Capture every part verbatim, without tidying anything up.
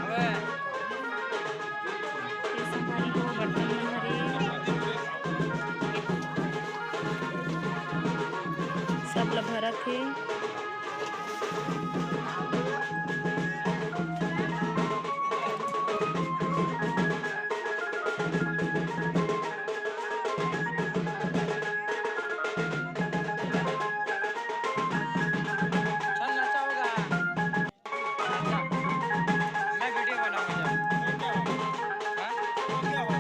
हाँ। ये संगवारी हो, बर्तन मन हरे। सब ल भरत हे। मैं वीडियो बनाऊंगा जब। हाँ? कुछ नहीं होगा।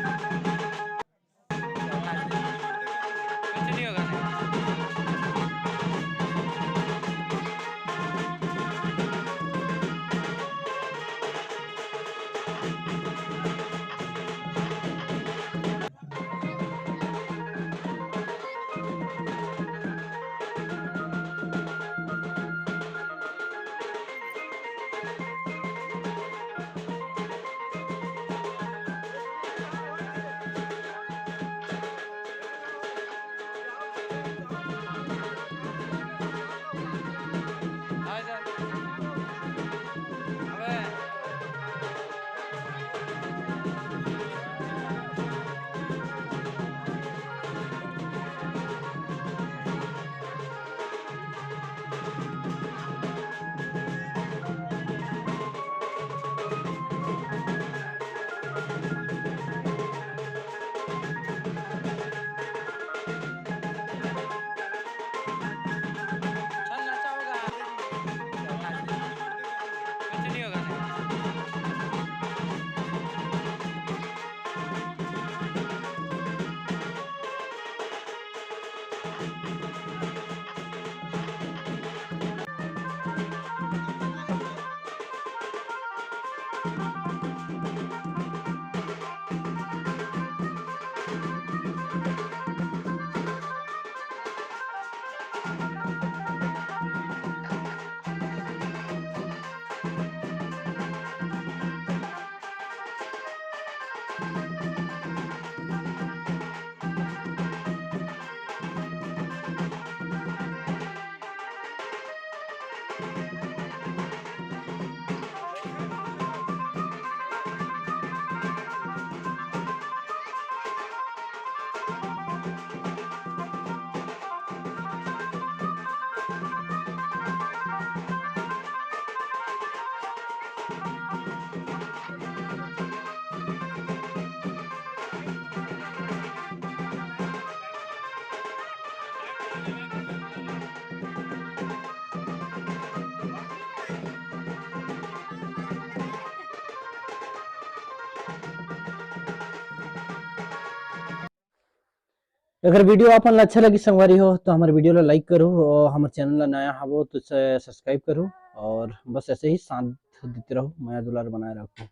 अगर वीडियो आप मन ला अच्छा लगी संगवारी हो, तो हमर वीडियो ला लाइक करो और हमर चैनल ला नया हवो तो सब्सक्राइब करो और बस ऐसे ही साथ देते रहो, मया दुलार बनाए रखो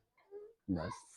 बस।